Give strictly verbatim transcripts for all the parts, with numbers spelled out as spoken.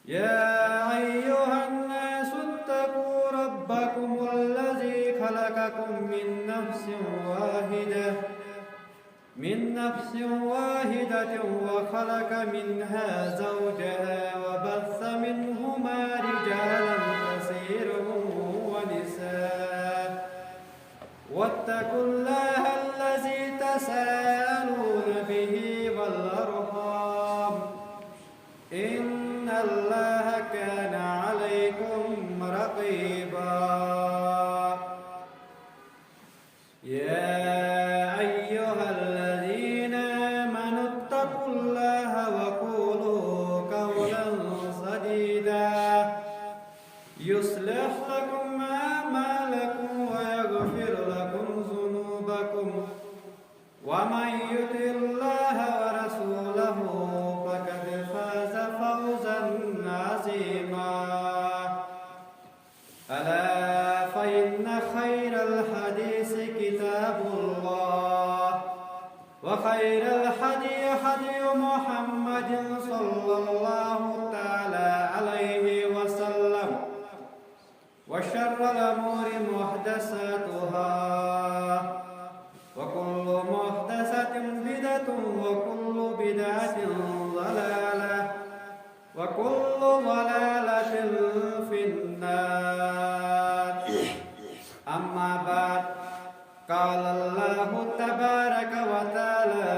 يا أيها الناس اتقوا ربكم الذي خلقكم من نفس واحدة من نفس واحدة وخلق منها زوجها وبث منهما رجالا كثيرا ونساء واتقوا الله الذي تساءلون به والأرحام إن الله كان عليكم رقيبا. يا أيها الذين آمنوا اتقوا الله وقولوا قولا سديدا يصلح لكم أعمالكم ويغفر لكم ذنوبكم ومن يطع الله ورسوله فقد فاز فوزا عظيما. ألا فإن خير الحديث كتاب الله وخير الهدي هدي محمد صلى الله تعالى عليه وسلم وشر الأمور محدثاتها وكل محدثة بدعة وكل بدعة ضلالة وكل ضلالة في النار. أما بعد، قال الله تبارك وتعالى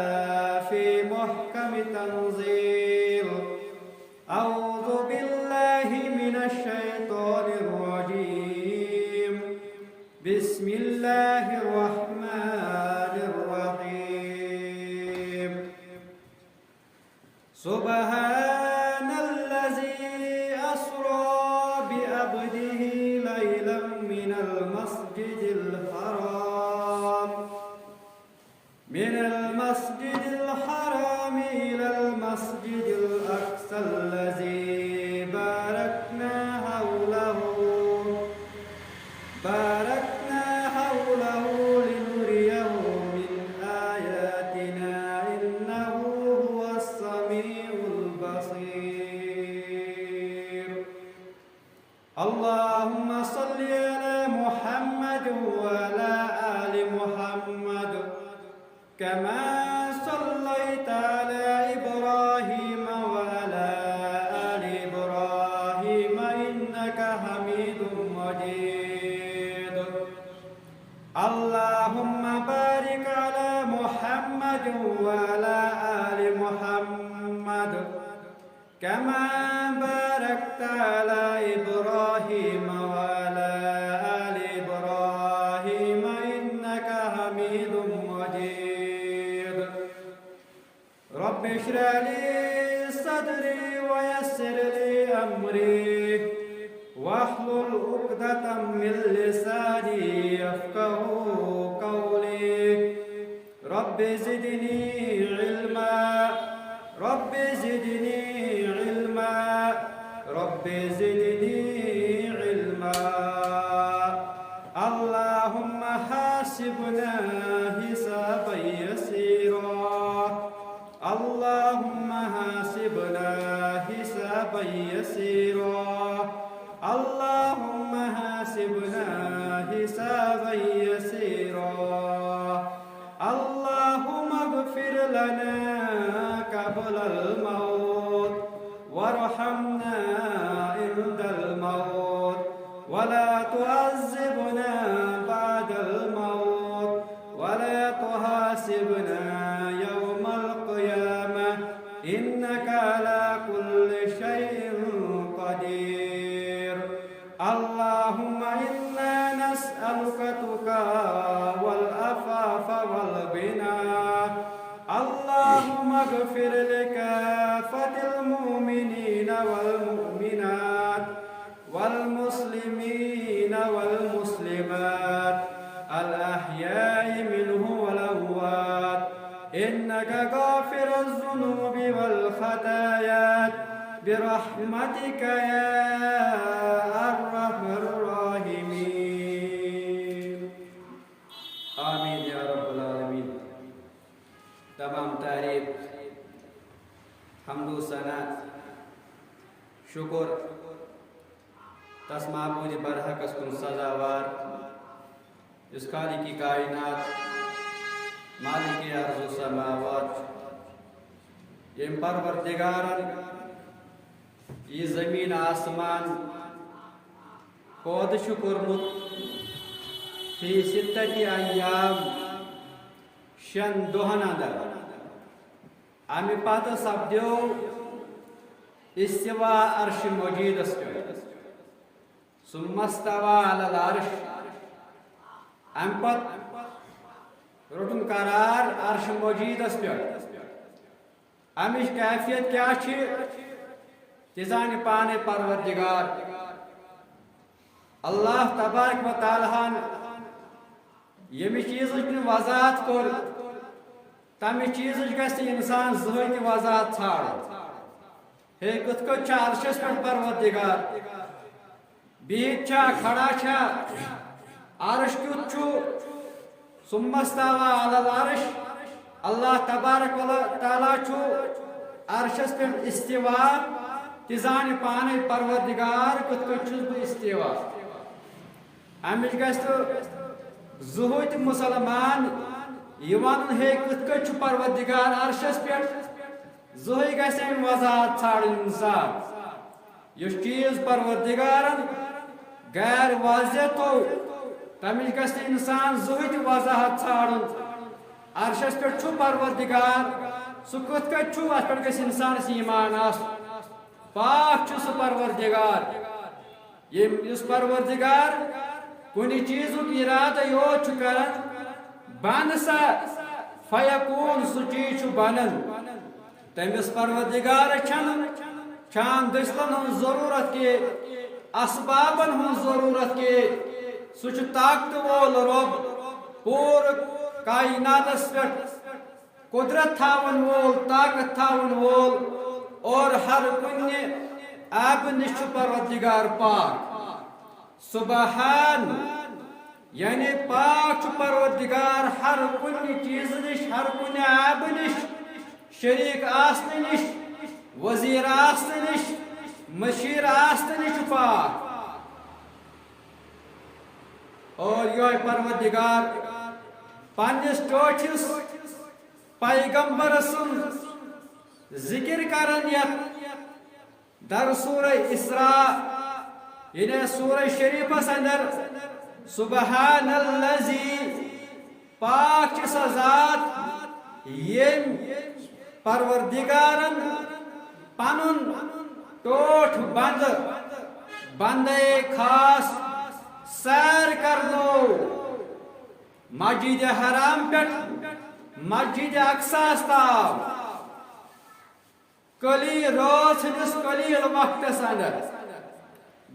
في محكم تنزيل: أعوذ بالله من الشيطان الرجيم. بسم الله الرحمن الرحيم. سبحان الذي أسرى بعبده ليلا من المسجد الحرام من المسجد الحرام إلى المسجد الأقصى الذي باركنا حوله باركنا حوله لنريه من آياتنا إنه هو السميع البصير. اللهم صل على محمد وعلى آل محمد كما صليت على إبراهيم وعلى آل إبراهيم إنك حميد مجيد. اللهم بارك على محمد وعلى آل محمد كما باركت على إبراهيم وعلى آل إبراهيم إنك حميد مجيد. رب اشرح لي صدري ويسر لي أمري واحلل عقدة من لساني يفقه قولي. رب زدني علما، رب زدني علما، رب زدني علما. اللهم حاسبنا حسابا يسيرا. اللهم حاسبنا حسابا يسيرا. اللهم حاسبنا حسابا يسيرا. اللهم اغفر لنا قبل الموت وارحمنا عند الموت ولا تعذبنا بعد الموت ولا تحاسبنا يوم القيامة إنك على كل شيء قدير. اللهم إنا نسألك التقى والعفاف والغنى. اللهم اغفر لكافة المؤمنين والمؤمنات والمسلمين والمسلمات الأحياء منهم والأموات إنك غافر الذنوب والخطايا برحمتك يا أرحم الراحمين. آمين يا رب العالمين. تمام تعریف، حمد و ثنا، شکر تس معبود برحقس کن سزاوار، یُس خالق کائنات، مالک ارض و سماوات چھُ، ییٚمۍ پروردگارن یہِ زمین آسمان پٲدٕ چھُ کوٚرمُت فی ستتی ایام، شٮ۪ن دۄہن اندر۔ امہِ پتہٕ سپدیو استوا عرش مجیدس پٮ۪ٹھ۔ ثم استوى على العرش۔ امہِ پتہٕ روٚٹُن قرار عرش مجیدس پٮ۪ٹھ۔ امِچ کیفیت کیٛاہ چھِ، تہِ زانہِ پانے پروردگار۔ اللہ تبارک و تعالیٰ ہن ییٚمہِ چیٖزٕچ نہٕ وضاحت کوٚر، تَمہِ چیٖزٕچ گژھِ نہٕ اِنسان زٕہٕے تہِ وضاحت ژھانٛڈُن۔ ہے، کِتھ کٔنۍ چھُ عرشس پٮ۪ٹھ پروردگار؟ بِہِتھ چھا، کھڑا چھا؟ عرش کیُتھ چھُ؟ ثم استوى على العرش۔ اللہ تبارک و تعالیٰ چھُ عرشس پٮ۪ٹھ استوا، تہِ زانہِ پانے پروردگار کِتھ کٔنۍ چھُس بہٕ استوا۔ امِچ گژھِ نہٕ زٕہٕے تہِ مسلمان یہِ ونُن، ہے، کِتھ کٔنۍ چھُ پروردگار عرشس پٮ۪ٹھ؟ زٕہٕے گژھِ امہِ وضاحت ژھانٛڈٕنۍ اِنسان۔ یُس چیٖز پروردگارن غیر واضح تھوٚو، تمِچ گژھِ نہٕ اِنسان زٕہٕے تہِ وضاحت ژھانٛڈُن۔ عرشس پٮ۪ٹھ چھُ پروردگار، سُہ کِتھ کٔنۍ چھُ، اتھ پٮ۪ٹھ گژھِ اِنسانس ایمان آسُن۔ پاک چھُ سُہ پروردگار، ییٚمۍ، یُس پروردگار کُنہِ چیٖزُک اِرادٕ یوت چھُ کران، بن سا فیکون، سُہ چیٖز چھُ بنان۔ تٔمِس پروردگارس چھنہٕ چان دٔسلن ہٕنٛز ضروٗرت کینٛہہ، اسبابن ہٕنٛز ضروٗرت کینٛہہ۔ سُہ چھُ طاقتہٕ وول رۄب، پوٗرٕ کائناتس پٮ۪ٹھ قدرت تھاون وول، طاقت تھاون وول، اور ہر کُنہِ عیبہٕ نِش چھُ پروردگار پاک۔ سبحان، یعنی پاک چھُ پروردگار ہر کُنہِ چیٖزٕ نِش، ہر کُنہِ عیبہٕ نِش، شریٖک آسنہٕ نِش، وزیٖر آسنہٕ نِش، مشیٖر آسنہٕ نِش چھُ پاک۔ اور یہوے پروردگار پننِس ٹٲٹھِس پیغمبر سُنٛد ذکر کران یتھ در سورہ اسراء، یعنی سورہ شریفس اندر، سبحان الذی، پاک چھِ سۄ ذات ییٚمۍ پروردگارن پنُن ٹوٹھ بندٕ، بندے خاص سیر کرنو مسجد حرام پٮ۪ٹھ مسجد اقصاہس تام۔ قلیل رٲژ ہٕنٛدِس قلیل وقتس اندر۔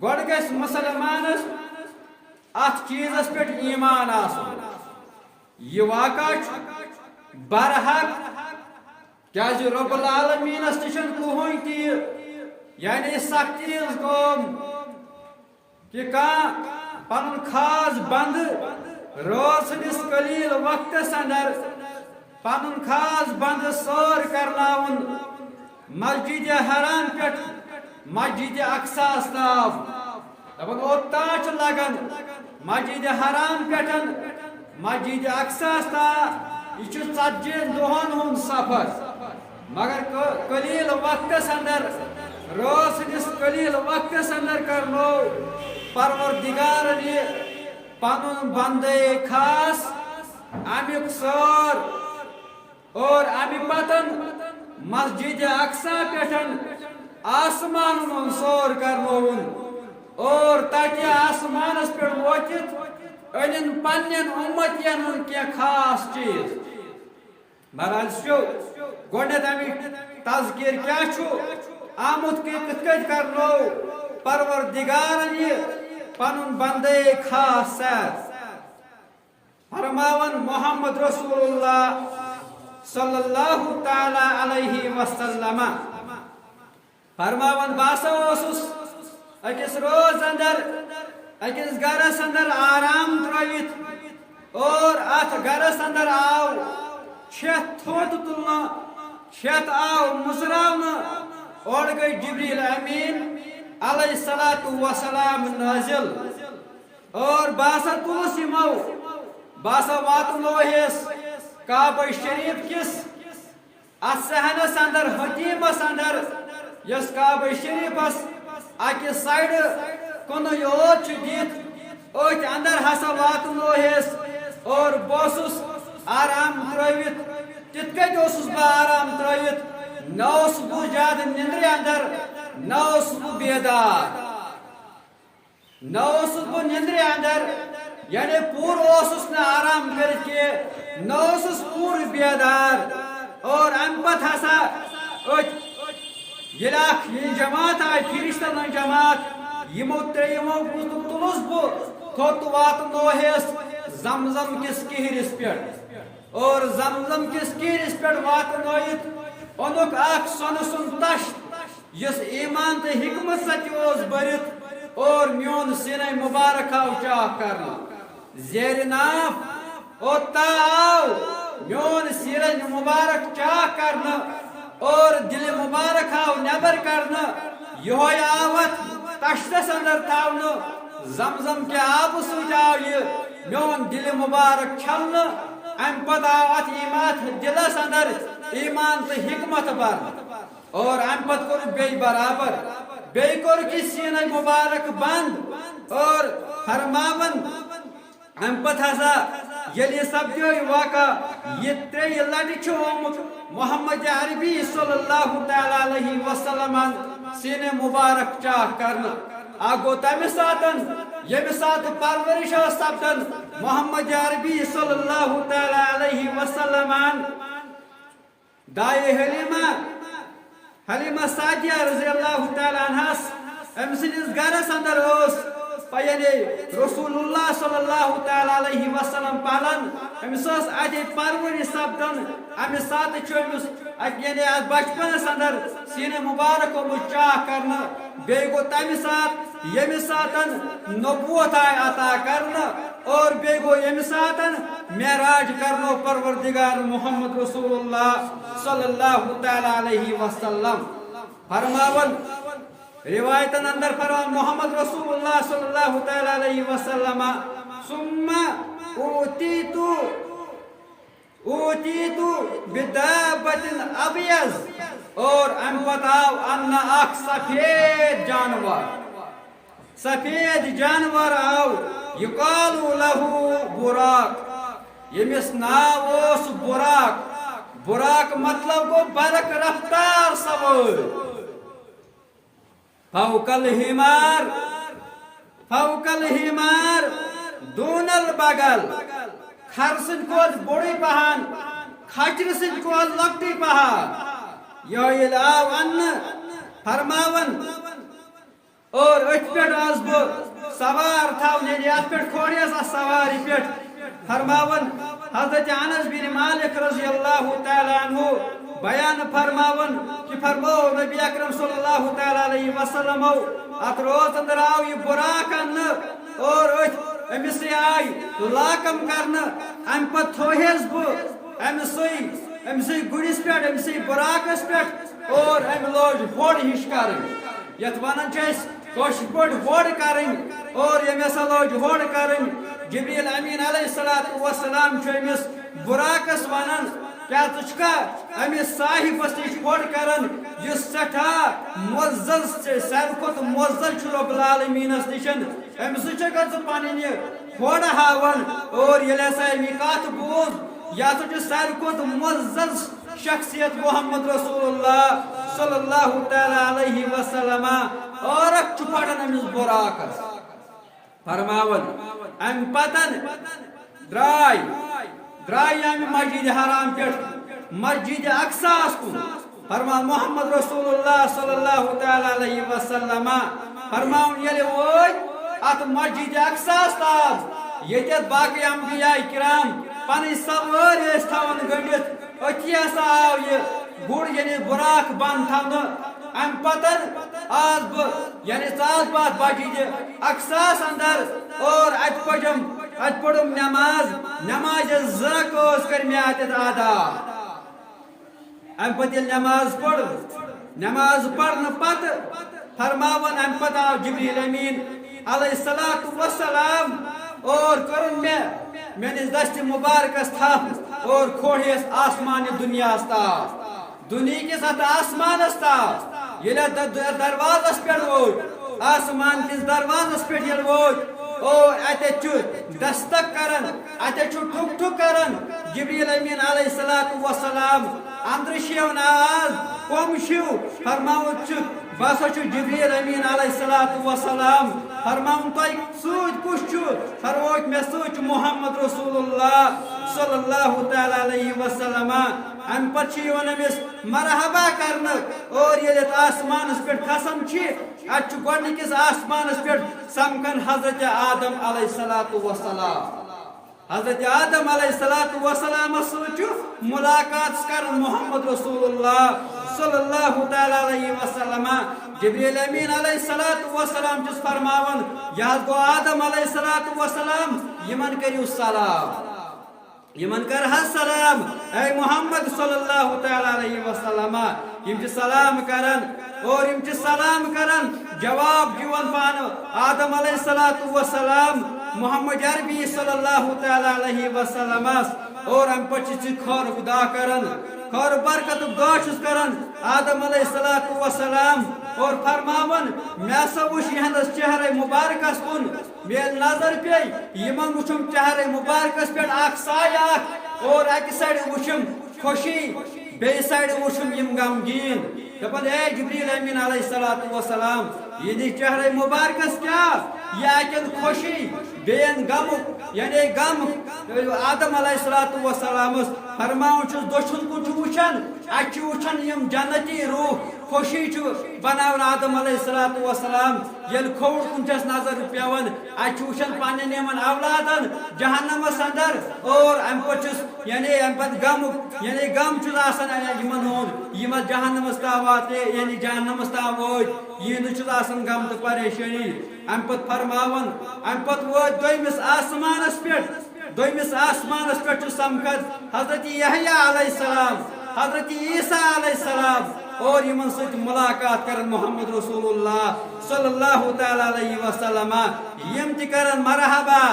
گۄڈٕ گژھِ مسلمانس اتھ چیٖزس پٮ۪ٹھ ایمان آسُن۔ یہِ واقعہ چھُ برحق، کیازِ رب العالمینس تہِ چھُنہٕ کٕہٕنۍ تہِ، یعنی سختی ہٕنٛز کٲم، کہِ کانٛہہ پنُن خاص بندٕ رٲژ ہٕنٛدِس قلیل وقتس اندر پنُن خاص بندٕ سٲر کرناوُن مسجد حرام پٮ۪ٹھ مسجد اقصاہس تام۔ دپان اوٚتام چھُ لگان مسجد حرام پٮ۪ٹھ مسجد اقصاہس تام، یہِ چھُ ژتجی ہن دۄہن ہُنٛد سفر۔ مگر ق-، قلیل وقتس اندر، رٲژ ہٕنٛدِس قلیل وقتس اندر کرنو پروردگارن یہِ پنُن بندے خاص امیُک سٲر، اور امہِ پتن مسجد اقصی پٮ۪ٹھ آسمانن ہُنٛد سٲر کرنووُن، اور تتہِ آسمانس پٮ۪ٹھ وٲتِتھ أنِن پننٮ۪ن اُمتین ہُنٛد کینٛہہ خاص چیٖز۔ بہرحال، سُہ چھُ گۄڈٕنٮ۪تھ اَمِچ تذکیر کیٛاہ چھُ آمُت، کہِ کِتھ کٔنۍ کرنوو پروردگارن یہِ پنُن بندے خاص سیر۔ فرماوان محمد رسول اللہ صلی اللہ تعالی علیہ وسلم۔ فرماوان، بہٕ ہسا اوسُس أکِس رٲژ اندر أکِس گرس اندر آرام ترٲوِتھ، اور اتھ گرس اندر آو چھٮ۪تھ تھوٚد تُلنہٕ، چھٮ۪تھ آو مُژراونہٕ۔ اورٕ گٔے جبریل امین، علیہ الصلوۃ والسلام نازل۔ اور بہٕ ہسا تُلُس یِمو، بہٕ ہسا واتنوہس کعبہ شریف کِس اتھ صحنس اندر، حطیمس اندر، یۄس کعبہ شریفس اکہِ سایڈٕ کُنُے یوت چھُ دِتھ، أتھۍ اندر ہسا واتنوہس۔ اور بہٕ اوسُس آرام ترٲوِتھ، تِتھ کٔنۍ اوسُس بہٕ آرام ترٲوِتھ، نہ اوسُس بہٕ زیادٕ نِندرِ اندر، نہ اوسُس بہٕ بیدار۔ نہ اوسُس بہٕ نِندرِ اندر، یعنی پوٗرٕ اوسُس نہٕ آرام کٔرِتھ کینٛہہ، نہ اوسُس پوٗرٕ بیدار۔ اور امہِ پتہٕ ہسا أتھۍ ییٚلہِ اکھ یہِ جماعت آیہِ، فرشتن ہٕنٛز جماعت، یِمو ترٛیٚیِمو تُلُس بہٕ تھوٚد تہٕ واتنوہس زمزم کِس کِہرِس پٮ۪ٹھ۔ اور زمزم کِس کِہرِس پٮ۪ٹھ واتنٲیِتھ اوٚنُکھ اکھ سۄنہٕ سُنٛد تشت، یُس ایمان تہٕ حکمت سۭتۍ اوس بٔرِتھ، اور میون سینہ مبارک آو چاک کرنہٕ۔ زیر ناف اوٚتا آو میون سینہ مبارک چاک کرنہٕ، اور دل مبارک آو نٮ۪بر کرنہٕ۔ یہوے آو اتھ تشتس اندر تھاونہٕ۔ زمزم کہِ آبہٕ سۭتۍ آو یہِ میون دل مبارک چھلنہٕ۔ امہِ پتہٕ آو اتھ ایمان، دلس اندر ایمان تہٕ حکمت برنہٕ۔ اور امہِ پتہٕ کوٚرُکھ بیٚیہِ برابر، بیٚیہِ کوٚرُکھ یہِ سینہ مبارک بند۔ اور فرماوان، امہِ پتہٕ ہسا ییٚلہِ یہِ سپدیو یہِ واقعہ، یہِ ترٛیٚیہِ لٹہِ چھُ آمُت محمد عربی صلی اللہ تعالیٰ علیہ وسلمن سینہ مبارک چاک کرنہٕ۔ اکھ گوٚو تمہِ ساتن، ییٚمہِ ساتہٕ پرورش ٲس سپدان محمد عربی صلی اللہ تعالیٰ علیہ وسلمن۔ دایہِ حلیمہ، حلیمہ سعدیہ رضی اللہ تعالیٰ عنہس، أمۍ سٕنٛدِس گرس اندر اوس، یعنی رسول اللہ صلی اللہ تعالیٰ علیہ وسلم پالان، أمِس ٲس اَتہِ پرورش سپدان۔ اَمہِ ساتہٕ چھُ أمِس اَتہِ، یعنی اَتھ بچپنس اندر سینہ مبارک آمُت چاک کرنہٕ۔ بیٚیہِ گوٚو تَمہِ ساتہٕ، ییٚمہِ ساتہٕ نبوت آیہِ عطا کرنہٕ، اور بیٚیہِ گوٚو ییٚمہِ ساتہٕ معراج کرنو پروردگار محمد رسول اللہ صلی اللہ تعالیٰ علیہ وسلم۔ فرماوان روایتن اندر، فرمان محمد رسول اللہ صلی اللہ تعالیٰ علیہ وسلم، ثم اوتیت، اوتیت بدابۃ ابیض، اور امہِ پتہٕ آو اننہٕ اکھ سفید جانور، سفید جانور آو، یقال لہ براق، ییٚمِس ناو اوس براق۔ براق مطلب گوٚو برق رفتار سوٲرۍ۔ فوق الحمار، فوق الحمار، دون البغل، کھر سٕنٛدۍ کھۄتہٕ بوٚڑُے پہن، کھچرٕ سٕنٛدۍ کھۄتہٕ لۄکٹُے پہن۔ یہِ ییٚلہِ آو اننہٕ، فرماوان، اور أتھۍ پٮ۪ٹھ آس بہٕ سوار تھاوُن، یعنی اَتھ پٮ۪ٹھ کھولہس اَتھ سوارِ پٮ۪ٹھ۔ فرماوان حضرت انس بن مالک رضی اللہ تعالیٰ عنہ بیان فرماوان کہ فرمو نبی اکرم صلی اللہ تعالیٰ علیہ وسلمو، اتھ رٲژ اندر آو یہِ براق اننہٕ اور أتھۍ أمِس سۭتۍ آیہِ لاکم کرنہٕ۔ امہِ پتہٕ تھوہس بہٕ أمِس سۭتۍ، أمِس سۭتۍ گُرِس پٮ۪ٹھ، أمِس سۭتۍ براقس پٮ۪ٹھ، اور أمۍ لٲج ہۄڑ ہِش کرٕنۍ، یتھ ونان چھِ أسۍ کٲشِر پٲٹھۍ ہۄڑ کرٕنۍ۔ اور ییٚمۍ ہسا لٲج ہۄڑ کرٕنۍ، جبریل امین علیہ الصلوۃ والسلام چھُ أمِس براقس ونان، کیٛاہ ژٕ چھُکھا أمِس صاحبس نِش ہۄڑ کران، یُس سٮ۪ٹھاہ معزز چھُ، ساروی کھۄتہٕ معزز چھُ رب العالمینس نِش، أمِس سۭتۍ چھکھا ژٕ پنٕنۍ یہِ ہۄڑ ہاوان؟ اور ییٚلہِ ہسا أمۍ یہِ کتھ بوٗز، یہِ ہسا چھُ ساروی کھۄتہٕ معزز شخصیت محمد رسول اللہ صلی اللہ تعالیٰ علیہ وسلم، عٲرق چھُ پھٹان أمِس براقس۔ فرماوان، امہِ پتن درٛاے، درٛاے ییٚمہِ مسجد حرام پٮ۪ٹھ مسجد اقصاہس کُن۔ فرمان محمد رسول اللہ صلی اللہ تعالیٰ علیہ وسلم، فرماوُن ییٚلہِ وٲتۍ اتھ مسجد اقصاہس تام، ییٚتٮ۪تھ باقٕے انبیاء کرام پنٕنۍ سوٲرۍ ٲسۍ تھاوان گٔنڈِتھ، أتھی ہسا آو یہِ گُر یعنی براق بند تھاونہٕ۔ امہِ پتہٕ آس بہٕ، یعنی ژاس بہٕ اتھ مسجد اقصاہس اندر اور اتہِ پٔرم، اتہِ پٔرم نماز، نماز زٕ رکٲژ کٔر مےٚ اتٮ۪تھ ادا۔ امہِ پتہٕ ییٚلہِ نماز پٔر، نماز پرنہٕ پتہٕ فرماوان، امہِ پتہٕ آو جبریل امین علیہ الصلوۃ والسلام اور کوٚرُن مےٚ میٲنِس دستِ مبارکس تھپھ اور کھوڑیس آسمانہِ دُنیاہس تام، دُنیہکِس اتھ آسمانس تام۔ ییٚلہِ اتھ د-، د-، دروازس پٮ۪ٹھ ووت، آسمان کِس دروازس پٮ۪ٹھ ییٚلہِ ووت اور اتٮ۪تھ چھُ دستک کران، اتٮ۪تھ چھُ ٹھُک ٹھُک کران۔ جبریل امین علیہ الصلوۃ والسلام اندرٕ چھِ یِوان آواز، کۄم چھِو؟ فرماوان چھُکھ، بہٕ ہسا چھُس جبریل امین علیہ الصلوۃ والسلام۔ فرماوان، تۄہہِ سۭتۍ کُس چھُ؟ فرمووُکھ، مےٚ سۭتۍ چھُ محمد رسول اللہ صلی اللہ تعالیٰ علیہ وسلم۔ امہِ پتہٕ چھِ یِوان أمِس مرحبا کرنہٕ اور ییٚلہِ اتھ آسمانس پٮ۪ٹھ کھسان چھِ، اتہِ چھُ گۄڈٕنِکِس آسمانس پٮ۪ٹھ سمکھان حضرت آدم علیہ الصلوۃ والسلام۔ حضرت آدم علیہ الصلوۃ والسلامس سۭتۍ چھُ ملاقات کران محمد رسول اللہ صلی اللہ تعالیٰ علیہ وسلم۔ جبریل امین علیہ الصلوۃ والسلام چھُس فرماوان، یہِ حظ گوٚو آدم علیہ الصلوۃ والسلام، یِمن کٔرِو سلام، یِمن کر حظ سلام، اے محمد صلی اللہ تعالیٰ علیہ وسلم۔ یِم چھِ سلام کران اور یِم چھِ سلام کران، جواب دِوان پانہٕ آدم علیہ الصلوۃ والسلام محمد عربی صلی اللہ تعالیٰ علیہ وسلمس۔ اور امہِ پتہٕ چھِ ژٕ خٲرُک دعا کران، خٲر برکتُک دعا چھُس کران آدم علیہ الصلوۃ والسلام اور فرماوان، مےٚ ہسا وُچھ یِہنٛدس چہرے مبارکس کُن، مےٚ ییٚلہِ نظر پیٚیہِ، یِمن وُچھُم چہرے مبارکس پٮ۪ٹھ اکھ سایہِ اکھ اور اکہِ سایڈٕ وُچھُم خوشی، بیٚیہِ سایڈٕ وُچھُم یِم غمگیٖن۔ دپان، اے جبریل امین علیہ الصلوۃ والسلام، یِہنٛدِس چہرے مبارکس کیٛاہ؟ یہِ اکٮ۪ن خوشی، بیٚین غمُک، یعنی غم۔ آدم علیہ الصلوۃ والسلامس فرماوان چھُس، دٔچھُن کُن چھُ وُچھان، اتہِ چھِ وُچھان یِم جنتی روح، خوشی چھُ بناوان آدم علیہ الصلوۃ والسلام۔ ییٚلہِ کھووُر کُن چھَس نظر پٮ۪وان، اَتہِ چھُ وٕچھان پنٛنٮ۪ن یِمَن اولادَن جہنمَس اندر، اور اَمہِ پَتہٕ چھُس، یعنی اَمہِ پَتہٕ غمُک، یعنی غم چھُس آسان یِمَن ہُنٛد، یِم اَتھ جہنمَس تام واتہِ، یعنی جہنمَس تام وٲتۍ، یِہِنٛدُے چھُس آسان غم تہٕ پریشٲنی۔ اَمہِ پَتہٕ فرماوان، اَمہِ پَتہٕ وٲتۍ دوٚیمِس آسمانَس پٮ۪ٹھ۔ دوٚیمِس آسمانَس پٮ۪ٹھ چھُ سَمکھان حضرت یحییٰ علیہ السلام، حضرت عیسیٰ علیہ السلام، اور یِمَن سۭتۍ مُلاقات کَران محمد رسول اللہ صلی اللہ تعالیٰ علیہ وسلم۔ یِم تہِ کَران مرحبا،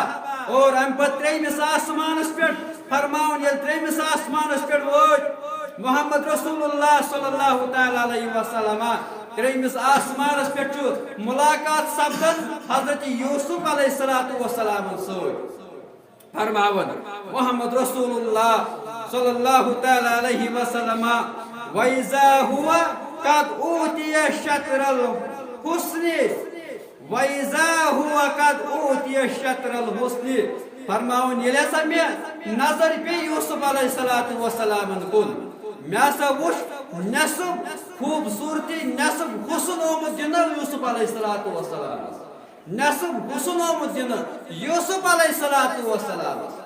اور اَمہِ پَتہٕ ترٛیٚیمِس آسمانَس پٮ۪ٹھ فرماوان، ییٚلہِ ترٛیٚیمِس آسمانَس پٮ۪ٹھ وٲتۍ محمد رسول اللہ صلی اللہ تعالیٰ علیہ وسلم، ترٛیٚیمِس آسمانَس پٮ۪ٹھ چھُ مُلاقات سَپدان حضرت یوسف علیہ الصلوۃ والسلامَن سۭتۍ۔ فرماوان محمد رسول اللہ صلی اللہ تعالیٰ علیہ وسلم، وَإِذَا هُوَ قَدْ أُوتِيَ شَطْرَ الْحُسْنِ، وَإِذَا هُوَ قَدْ أُوتِيَ شَطْرَ الْحُسْنِ۔ فرماوان، ییٚلہِ ہسا مےٚ نظر پیٚیہِ یوسف علیہ الصلوۃ والسلامَن کُن، مےٚ ہسا وُچھ نٮ۪صٕف خوٗبصوٗرتی، نٮ۪صٕف حُسن آمُت دِنہٕ یوسف علیہ الصلوۃ والسلامَس۔ نٮ۪صٕف حُسن آمُت دِنہٕ یوسف علیہ الصلوۃ والسلامَس۔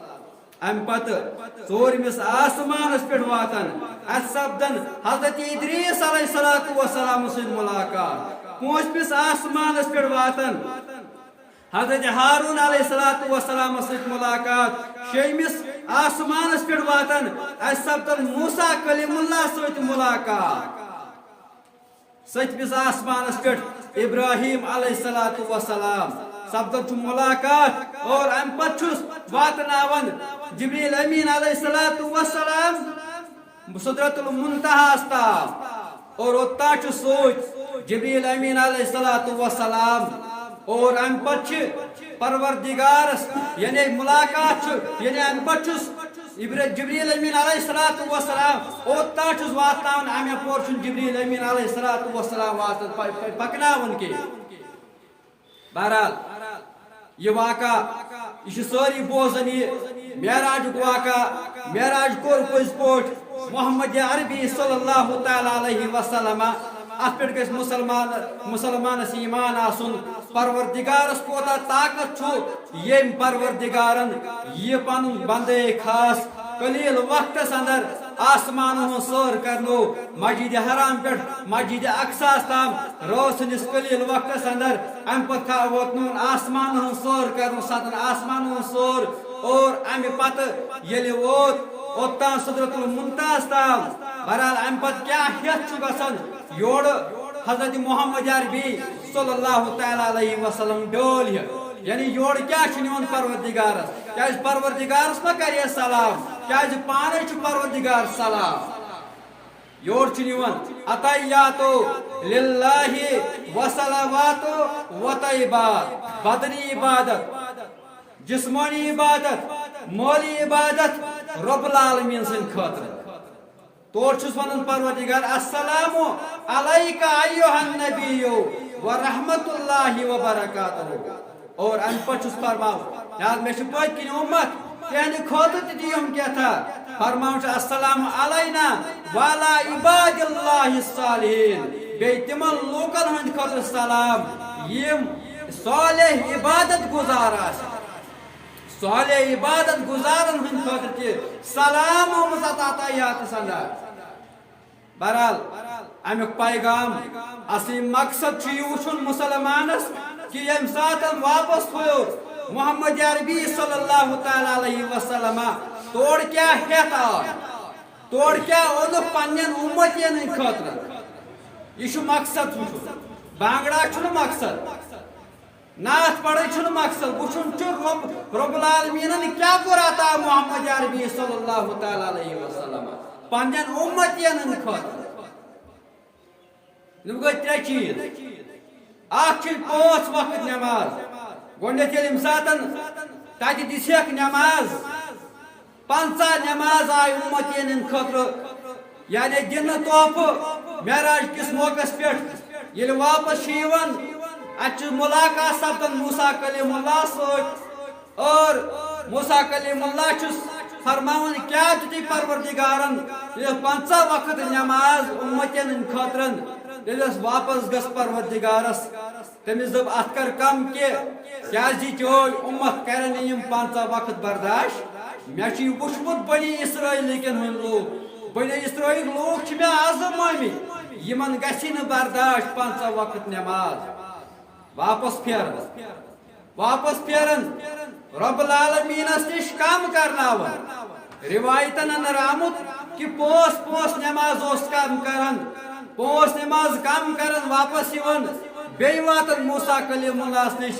اَمہِ پَتہٕ ژوٗرمِس آسمانَس پٮ۪ٹھ واتان، اَتہِ سَپدان حضرت ادریس علیہ الصلوۃ والسلام سۭتۍ مُلاقات۔ پوٗنٛژمِس آسمانَس پٮ۪ٹھ واتان حضرت ہارون علیہ الصلوۃ والسلام سۭتۍ مُلاقات۔ شیٚیمِس آسمانَس پٮ۪ٹھ واتان، اَتہِ سَپدان موسیٰ کلیم اللہ سۭتۍ مُلاقات۔ سٔتمِس آسمانَس پٮ۪ٹھ ابراہیم علیہ الصلوۃ والسلام سَپدان چھُ مُلاقات، اور اَمہِ پَتہٕ چھُس واتناوان جبریل امین علیہ الصلوۃ والسلام سدرۃ المنتہاہَس تام، اور اوٚتام چھُ سۭتۍ جبریل امین علیہ الصلوۃ والسلام، اور اَمہِ پَتہٕ چھِ پروردگارَس، یعنی مُلاقات چھُ، یعنی اَمہِ پَتہٕ چھُس ابر-، جبریل امین علیہ الصلوۃ والسلام اوٚتام چھُس واتناوان، اَمہِ اَپور چھُنہٕ جبریل امین علیہ الصلوۃ والسلام واتان، پ-، پ-، پَکناوان کینٛہہ۔ بہرحال، یہِ واقعہ، یہِ چھِ سٲری بوزان یہِ معراجُک واقعہ۔ معراج کوٚر پٔزۍ پٲٹھۍ محمد عربی صلی اللہ تعالیٰ علیہ وسلم۔ اَتھ پٮ۪ٹھ گژھِ مُسلمان، مُسلمانَس ایمان آسُن۔ پروردگارَس کوٗتاہ طاقت چھُ، ییٚمۍ پروردگارَن یہِ پَنُن بندے خاص قلیل وقتس اندر آسمانن ہٕنٛز سٲر کرنو، مسجد حرام پٮ۪ٹھ مسجد اقصاہس تام رٲژ ہٕنٛدِس قلیل وقتس اندر۔ امہِ پتہٕ تھا-، ووتنووُن آسمانن ہٕنٛز سٲر کرنہٕ ساتن آسمانن ہٕنٛز سٲر، اور امہِ پتہٕ ییٚلہِ ووت اوٚتام سدرۃ المنتہاہس تام۔ بہرحال، امہِ پتہٕ کیٛاہ ہٮ۪تھ چھُ گژھان یورٕ؟ حضرت محمد عربی صلی اللہ تعالیٰ علیہ وسلم ڈٲلۍ ہیٚتھ۔ یعنی یورٕ کیٛاہ چھُ نِوان پروردگارس؟ کیٛازِ پروردگارس ما کرے سلام؟ کیٛازِ پانے چھُ پروردگار سلام؟ یورٕ چھُ نِوان، التحیاتُ للہ والصلواتُ والطیبات، بدنی عبادت، جسمانی عبادت، مٲلی عبادت رب العالمین سٕنٛدِ خٲطرٕ۔ تور چھُس ونان پروردگار، السلام علیک ایھا النبی و رحمت اللہ وبرکاتہ۔ اور امہِ پتہٕ چھُس فرماوان، یاد مےٚ چھُ پٔتۍ کِنۍ اُمت، تِہنٛدِ خٲطرٕ تہِ دِیِم کیٛاہ تھا؟ فرماوان چھُ، السلام علینا وعلی عباد اللہ الصالحین۔ بیٚیہِ تِمن لوٗکن ہٕنٛدِ خٲطرٕ سلام، یِم صالح عبادت گزار آسن۔ صالح عبادت گزارن ہٕنٛدِ خٲطرٕ تہِ سلام آمُت اتھ عطیاتس اندر۔ بہرحال، امیُک پیغام، اصلی مقصد چھُ یہِ وٕچھُن مسلمانس کہِ ییٚمہِ ساتہٕ واپس پھیوٚر محمد عربی صلی اللہ تعالیٰ علیہ وسلم، تورٕ کیٛاہ ہٮ۪تھ آو، تورٕ کیٛاہ اوٚنُکھ پننٮ۪ن اُمتین ہٕنٛدِ خٲطرٕ۔ یہِ چھُ مقصد وٕچھُن، بانگڑا چھُنہٕ مقصد۔ نعت پرٕنۍ چھُنہٕ مقصد، وٕچھُن چھُ رب، رب العالمینن کیٛاہ کوٚر عطا محمد عربی صلی اللہ تعالیٰ علیہ وسلم پننٮ۪ن اُمتین ہٕنٛدِ خٲطرٕ۔ یِم گٔے ترٛےٚ چیٖز۔ اکھ چھِ پانٛژھ وقت نٮ۪ماز۔ گۄڈٕنٮ۪تھ ییٚلہِ ییٚمہِ ساتَن تَتہِ دِژہکھ نٮ۪ماز، پنٛژاہ نٮ۪ماز آیہِ اُمتین ہٕنٛدِ خٲطرٕ، یعنی دِنہٕ تحفہٕ معراج کِس موقعس پٮ۪ٹھ۔ ییٚلہِ واپس چھِ یِوان، اَتہِ چھِ مُلاقات سپدان موسیٰ کلیم اللہ سۭتۍ۔ اور موسیٰ کلیم اللہ چھُس فرماوان، کیٛاہ دِتُے پروردگارن ییٚلہِ پنٛژاہ وقت نٮ۪ماز اُمتین ہٕنٛدِ خٲطرٕ، ییٚلہِ أسۍ واپس گژھ پروردگارس، تٔمِس دوٚپ، اتھ کر کم کینٛہہ، کیٛازِ چٲنۍ اُمت کرن نہٕ یِم پنٛژاہ وقت برداشت۔ مےٚ چھُ یہِ وُچھمُت بنی اسرائیلٕکٮ۪ن ہٕنٛدۍ لوٗکھ، بنی اسرائیل لوٗکھ چھِ مےٚ آزمٲمٕتۍ، یِمن گژھِ نہٕ برداشت پنٛژاہ وقت نٮ۪ماز۔ واپس پھیرن، واپس پھیرن، رب العالمینس نِش کم کرناوان۔ روایتن اندر آمُت کہِ پانٛژھ پانٛژھ نٮ۪ماز اوس کم کران، پانٛژھ نٮ۪ماز کم کران واپس یِوان، بیٚیہِ واتان موسیٰ کلیم اللہس نِش۔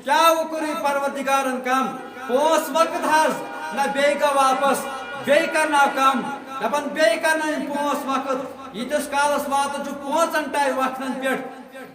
کیٛاہ وۄنۍ کوٚرُے پروردگارن کم؟ پانٛژھ وقت حظ، نہ بیٚیہِ گوٚو واپس، بیٚیہِ کرناو کم، دپان بیٚیہِ کرناو یِم پانٛژھ وقت۔ ییٖتِس کالس واتان چھُ پانٛژن ٹایم وقتن پٮ۪ٹھ،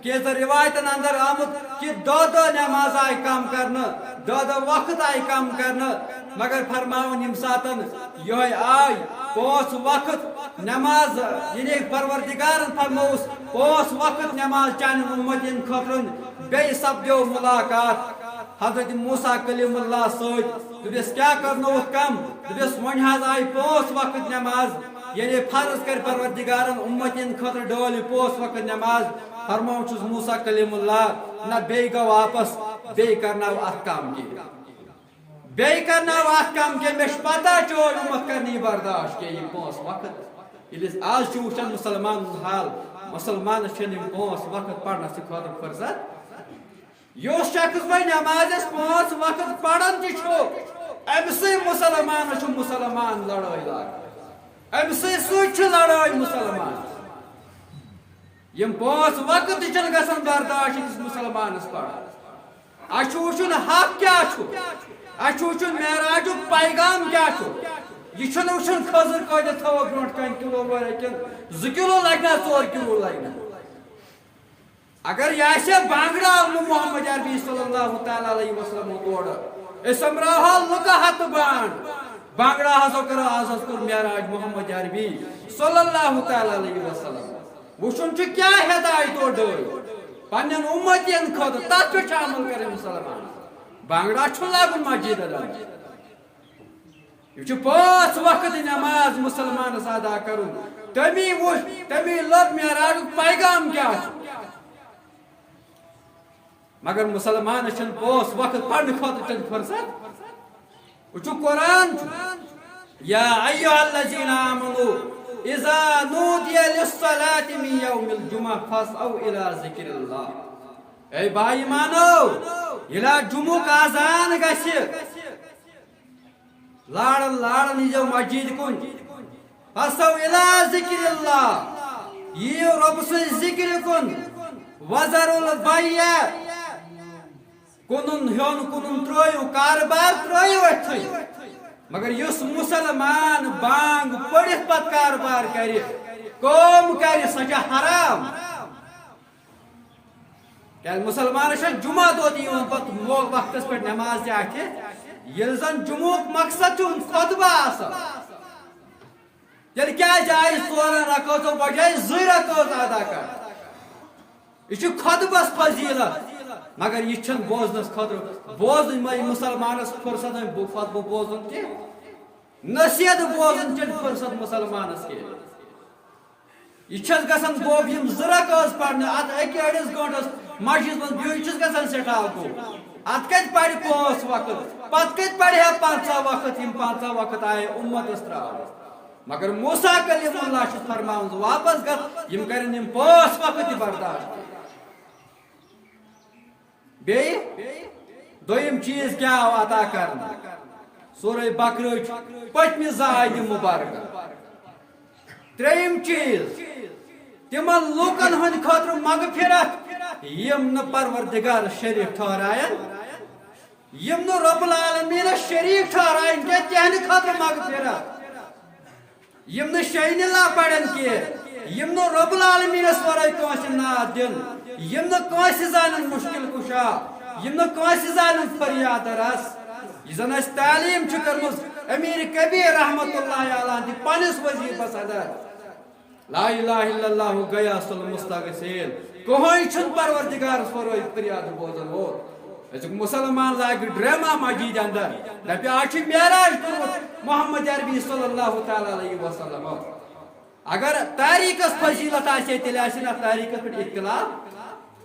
کینٛژن روایتن اندر آمُت کہِ دہ دہ نماز آیہِ کم کرنہٕ، دہ دہ وقت آیہِ کم کرنہٕ، مگر فرماوُن ییٚمہِ ساتن یہے آے پانٛژھ وقت نماز، یعنی پروردگارن فرمووُس پانٛژھ وقت نماز چانٮ۪ن اُمتین خٲطرٕ، بیٚیہِ سپدیو ملاقات حضرت موسیٰ کلیم اللہ سۭتۍ۔ دوٚپُس، کیٛاہ کرنووُتھ کم؟ دوٚپُس، وۄنۍ حظ آیہِ پانٛژھ وقت نماز، ییٚلہِ فرض کرِ پروردگارن اُمتین خٲطرٕ ڈٲلۍ پانٛژھ وقت نماز، فرماوان چھُس موسیٰ کلیم اللہ، نہ بیٚیہِ گوٚو واپس، بیٚیہِ کرناو اتھ کم کینٛہہ۔ بیٚیہِ کرناو اتھ کم کینٛہہ، مےٚ چھِ پتہ چٲنۍ اُمت کرنہٕ یہِ برداشت کینٛہہ یِم پانٛژھ وقت۔ ییٚلہِ أسۍ آز چھِ وٕچھان مُسلمان ہُنٛد حال، مُسلمانس چھِنہٕ یِم پانٛژھ وقت پرنس تہِ خٲطرٕ فرصت۔ یُس شخص وۄنۍ نمازس پانٛژھ وقت پران تہِ چھُ، أمۍ سٕے مُسلمانس چھُ مُسلمان لڑٲے لاگان۔ أمۍ سٕے سۭتۍ چھِ لڑٲے مُسلمانس۔ یِم پانٛژھ وقت تہِ چھِنہٕ گژھان برداشت أکِس مُسلمانس پران۔ اَسہِ چھُ وٕچھُن حق کیٛاہ چھُ، اَسہِ چھُ وٕچھُن معراجُک پیغام کیٛاہ چھُ۔ یہِ چھُنہٕ وٕچھُن خٔزٕر کۭتیٛاہ تھٲوٕکھ برٛونٛٹھ کَنہِ، کِلوٗ وٲے کِنہٕ زٕ کِلوٗ لگہِ نا، ژور کِلوٗ لگہِ نا۔ اگر یہِ آسہِ ہا بانگڑا آمُت محمد عربی صلی اللہ تعالیٰ علیہ وسلم تورٕ، أسۍ سۄمبراوہو لُکہٕ ہتہٕ بانٛڈ۔ بانگڑا ہسا کرو، آز حظ کوٚر معراج محمد عربی صلی اللہ تعالیٰ علیہ وسلم۔ وٕچھُن چھُ کیٛاہ ہدایت تورٕ ڈٲلۍ پننٮ۪ن اُمتین خٲطرٕ، تتھ پٮ۪ٹھ چھُ عمل کرٕنۍ مُسلمان۔ بانگڑا چھُ لاگُن مسجدن اندر۔ یِم چھِ پانٛژھ وقت نماز مُسلمانس ادا کرُن۔ تٔمی وُچھ، تٔمی لوٚب معراجُک پیغام کیٛاہ چھُ۔ مگر مُسلمانس چھِنہٕ پانٛژھ وقت پرنہٕ خٲطرٕ تہِ فرصت۔ وٕچھِو قرآن چھُ، یا ایھا الذین آمنوا اذا نودی للصلاة من یوم الجمعہ فاسعوا الی ذکر اللہ۔ اے با ایمانو، ییٚلہِ جمعُک اذان گژھِ، لارن لارن ییٖزیو مسجد کُن۔ فاسعوا الی ذکر اللہ۔ یِیِو رۄب سٕنٛز ذِکرِ کُن، وَذَرُوا الْبَیْعَ، کٕنُن ہیوٚن کٕنُن ترٛٲیِو، کارٕبار ترٛٲیِو أتھٕے۔ مگر یُس مُسلمان بانٛگ پٔرِتھ پتہٕ کارٕبار کرِ، کٲم کرِ، سۄ چھےٚ حرام۔ کیٛازِ مُسلمانس چھےٚ جمعہ دۄہ تہِ یِوان پتہٕ مو-، وقتس پٮ۪ٹھ نماز تہِ اَتھِ، ییٚلہِ زن جمعُک مقصد چھُ خطبہ آسان۔ تیٚلہِ کیٛازِ آیہِ ژورن رکعتو بجایہِ زٕے رکعت ادا کرنہٕ؟ یہِ چھُ خطبس فضیلت، مگر یہِ چھُنہٕ بوزنس خٲطرٕ، بوزنہٕ مہ یہِ مُسلمانس فرصت وۄنۍ بہٕ خطبہٕ بوزُن کینٛہہ۔ نصیحت بوزُن چھُنہٕ فرصت مُسلمانس کینٛہہ۔ یہِ چھَس گژھان گوٚب یِم زٕ رکعت پرنہِ، اتھ اَکہِ أڑِس گٲنٛٹس مسجد منٛز بِہُن، یہِ چھُس گژھان سٮ۪ٹھاہ گوٚب۔ اتھ کتہِ پرِ پانٛژھ وقت؟ پتہٕ کتہِ پرِ ہا پنٛژاہ وقت؟ یِم پنٛژاہ وقت آیے اُمتس ترٛاونہٕ۔ مگر موسیٰ کلیم اللہ چھُ فرماوان زِ واپس گژھ، یِم کرن یِم پانٛژھ وقت تہِ برداشت۔ بیٚیہِ دوٚیِم چیٖز کیٛاہ آو عطا کرنہٕ؟ سورہ بقرٕچ پٔتمہِ زٕ آیتہِ مُبارکہ۔ ترٛیٚیِم چیٖز، تِمن لوٗکن ہٕنٛدِ خٲطرٕ مغفرت، یِم نہٕ پروردگار شریٖک ٹھہرایَن، یِم نہٕ رب العالمینس شریٖک ٹھہرایَن کینٛہہ، تِہنٛدِ خٲطرٕ مغفرت۔ یِم نہٕ شعین اللہ پرن کینٛہہ، یِم نہٕ رب العالمینس ورٲے کٲنٛسہِ ناد دِن، یِم نہٕ کٲنٛسہِ زانن مشکل کشا، یِم نہٕ کٲنٛسہِ زانن فریاد رس۔ یہِ زن اسہِ تعلیٖم چھِ کٔرمٕژ امیر کبیر رحمتہ اللہ علیہ ہٕنٛدِ پننِس وظیفس اندر۔ لا الہ الا اللہ غیاث المستغیثین۔ کٕہٕنۍ چھُنہٕ پروردگارس ورٲے فریاد بوزن وول۔ أزیُک مُسلمان لاگہِ ڈرامہ مسجد اندر، دپہِ آز چھُ معراج کوٚرمُت محمد عربی صلی اللہ تعالیٰ علیہ وسلم۔ اگر تاریخس فضیلت آسہِ ہے، تیٚلہِ آسہِ نہٕ اتھ تاریخس پٮ۪ٹھ اختلاف۔